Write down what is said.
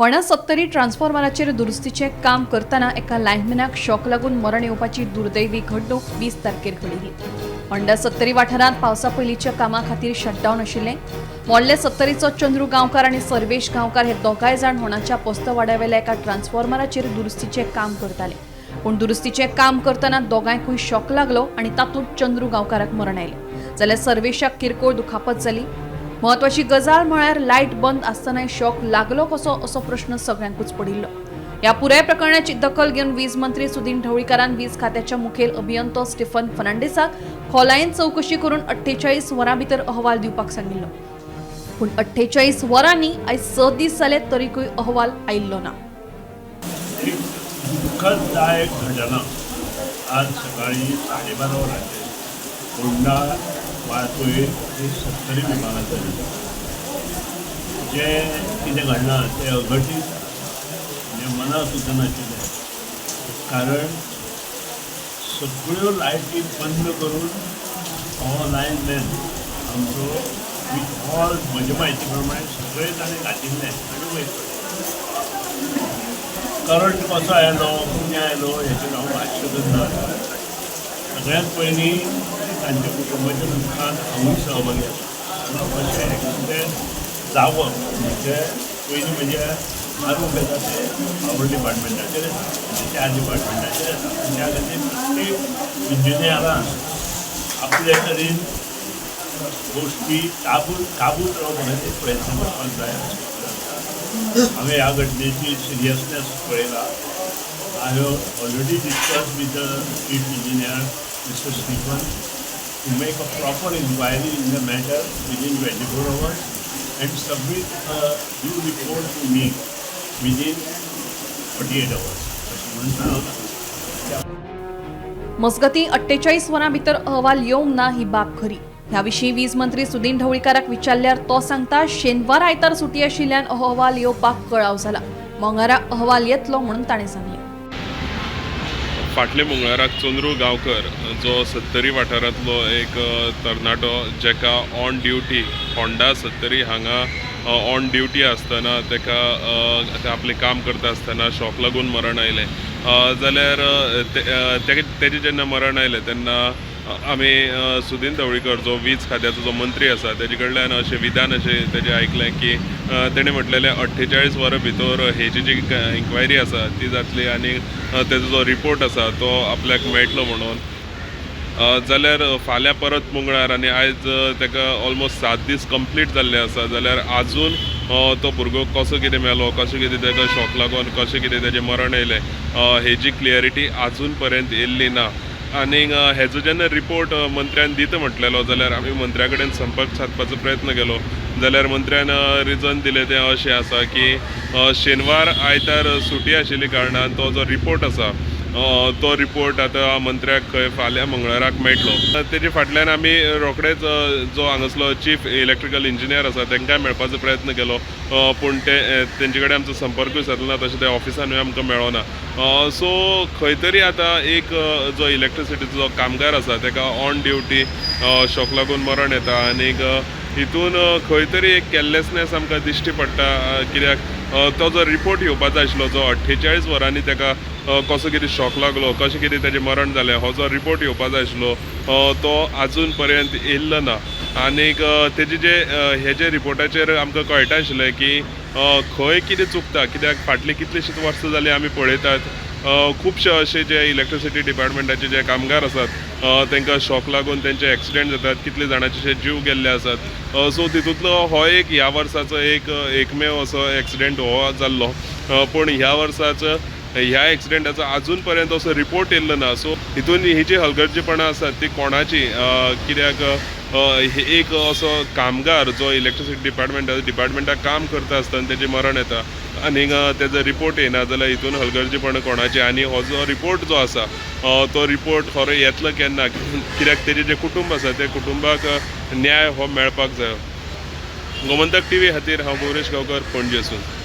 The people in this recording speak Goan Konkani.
होंडा सत्तरी ट्रान्सफॉर्मराचेर दुरुस्तीचें काम करतना एका लायनमॅनाक शॉक लागून मरण येवपाची दुर्दैवी घडणूक 20 तारखेर घडिल्ली. होंडा सत्तरी वाठारांत पावसा पयलींच्या कामा खातीर शटडावन आशिल्लें. मोडले सत्तरीचो चंद्रू गांवकार आनी सर्वेश गांवकार हे दोगांय जाण होणाच्या पोस्तवाड्यावेल्या एका ट्रान्सफॉर्मराचेर दुरुस्तीचें काम करताले. पूण दुरुस्तीचें काम करतना दोगांयकूय शॉक लागलो आनी तातूंत चंद्रू गांवकाराक मरण आयलें, जाल्यार सर्वेशाक किरकोळ दुखापत जाली. म्हत्वाची गजाल म्हळ्यार लायट बंद आसतनाय शॉक लागलो कसो, असो प्रश्न सगळ्यांकूच पडिल्लो. ह्या पुराय प्रकरणाची दखल घेवन वीज मंत्री सुदिन ढवळीकारान वीज खात्याच्या मुखेल अभियंतो स्टीफन फर्नांडीसाक खोलायेन चवकशी करून 48 वरां भितर अहवाल दिवपाक सांगिल्लो. पूण 48 वरांनी आयज 6 दीस जाले, तरीकूय अहवाल आयिल्लो ना. एक दुःखदायक घटना आज सकाळी 12:30 वरांचेर होंडा वाळपय ते सत्तरी विभागांत जाली. जें कितें घडलां तें अघटीत, म्हणजे मनाक सुद्दां नाशिल्लें, कारण सगळ्यो लायटी बंद करून हो लायनमॅन आमचो विथ ऑल, म्हजे म्हायती प्रमाणे सगळें ताणें घातिल्लें आनी वयतलो. करंट कसो आयलो, कितें आयलो, हेचेर हांव भाश्य करना. सगळ्यांत पयलीं तांच्या कुटुंबाच्या दुख्खान हांवूय सहभागी आसा. अशें एक्सिडेंट जावप म्हणजे पयलीं म्हणजे आरोप येता ते पावर डिपार्टमेंटाचेर येता, म्हणजे त्या डिपार्टमेंटाचेर येता आनी त्या खातीर प्रत्येक इंजिनियरान आपले तरेन गोश्टी काबूत रावपा खातीर प्रयत्न करपाक जाय अशें म्हाका. हांवें ह्या घटनेची सिरियसनेस पळयला. I have already discussed with the chief engineer, Mr. Stephen, to make a proper inquiry in the matter within 24 hours and submit a due report to me within 48 hours. अशें म्हणून सांगलां. मजगतीं, 48 वरां भितर अहवाल येवंक ना ही बाब खरी. ह्या विशीं वीज मंत्री सुदिन ढवळीकाराक विचारल्यार तो सांगता, शेनवार आयतार सुटी आशिल्ल्यान अहवाल येवपाक कळाव जाला. मंगळारा अहवाल येतलो म्हणून ताणें सांगलें. फाटल्या मंगळाराक चंद्रू गांवकर, जो सत्तरी वाठारांतलो एक तरणाटो, जेका ऑन ड्युटी होंडा सत्तरी हांगा ऑन ड्युटी आसतना तेका ते आपलें काम करता आसतना शॉक लागून मरण आयलें. जाल्यार तेजें जेन्ना मरण आयलें तेन्ना आमी सुदीन ढवळीकर, जो वीज खात्याचो जो मंत्री आसा, तेजे कडल्यान अशें विधान अशें तेजें आयकलें की तेणें म्हटलेलें, 48 वरां भितर हेजी जी इन्क्वायरी आसा ती जातली आनी तेजो जो रिपोर्ट आसा तो आपल्याक मेळटलो म्हणून. जाल्यार फाल्यां परत मंगळार आनी आयज तेका ऑलमोस्ट 7 दीस कंप्लीट जाल्ले आसा. जाल्यार आजून तो भुरगो कसो कितें मेलो, कशें कितें तेका शॉक लागून कशें कितें तेजें मरण येयलें, हेजी क्लियरिटी आजून पर्यंत येयल्ली ना. आनीक हेजो जेन्ना रिपोर्ट मंत्र्यान दिता म्हटलेलो, जाल्यार आमी मंत्र्या कडेन संपर्क सादपाचो प्रयत्न केलो, जाल्यार मंत्र्यान रिजन दिलें तें अशें आसा की शेनवार आयतार सुटी आशिल्ली कारणान तो जो रिपोर्ट आसा तो रिपोर्ट आतां मंत्र्याक खंय फाल्यां मंगळाराक मेळटलो. तेजे फाटल्यान आमी रोखडेच जो हांगासलो चीफ इलेक्ट्रिकल इंजिनियर आसा तांकांय मेळपाचो प्रयत्न केलो, पूण ते तेंचे कडेन आमचो संपर्कूय सादलो ना, तशें ते ऑफिसानूय आमकां मेळोना. सो खंय तरी आतां एक जो इलेक्ट्रिसिटीचो जो कामगार आसा तेका ऑन ड्युटी शॉक लागून मरण येता आनीक हितून खंय तरी एक कॅरलेसनेस आमकां दिश्टी पडटा, कित्याक तो जो रिपोर्ट येवपाचो आशिल्लो, जो 48 वरांनी तेका कसो कितें शॉक लागलो, कशें कितें तेजें मरण जालें, हो जो रिपोर्ट येवपाचो आशिल्लो तो आजून पर्यंत येयल्लो ना. आनीक तेजे जे हेजे रिपोर्टाचेर आमकां कळटा आशिल्लें की खंय कितें चुकता, कित्याक फाटलीं कितलींशींच वर्सां जालीं आमी पळयतात, खुबशे अशे जे इलेक्ट्रिसिटी डिपार्टमेंटाचे जे कामगार आसात तांकां शॉक लागून तेंचे एक्सिडेंट जातात, कितले जाणांचे अशे जीव गेल्ले आसात. सो तितूंतलो हो एक ह्या वर्साचो एक एकमेव असो एक्सिडेंट हो जाल्लो, पूण ह्या वर्साचो ह्या एक्सिडेंटाचो आजून पर्यंत असो रिपोर्ट येयल्लो ना. सो हितून ही जी हलगर्जीपणां आसात ती कोणाची? कित्याक एक असो कामगार जो इलेक्ट्रिसिटी डिपार्टमेंटाक काम करता आसतना तेजें मरण येता आनीक तेजो रिपोर्ट येयना, जाल्यार हितून हलगर्जीपणां कोणाची? आनी हो जो रिपोर्ट जो आसा तो रिपोर्ट खरो येतलो केन्ना? कित्याक तेजें जें कुटुंब आसा त्या कुटुंबाक न्याय हो मेळपाक जायो. गोमंतक टीव्ही खातीर हांव गौरेश गांवकर, पणजेसून.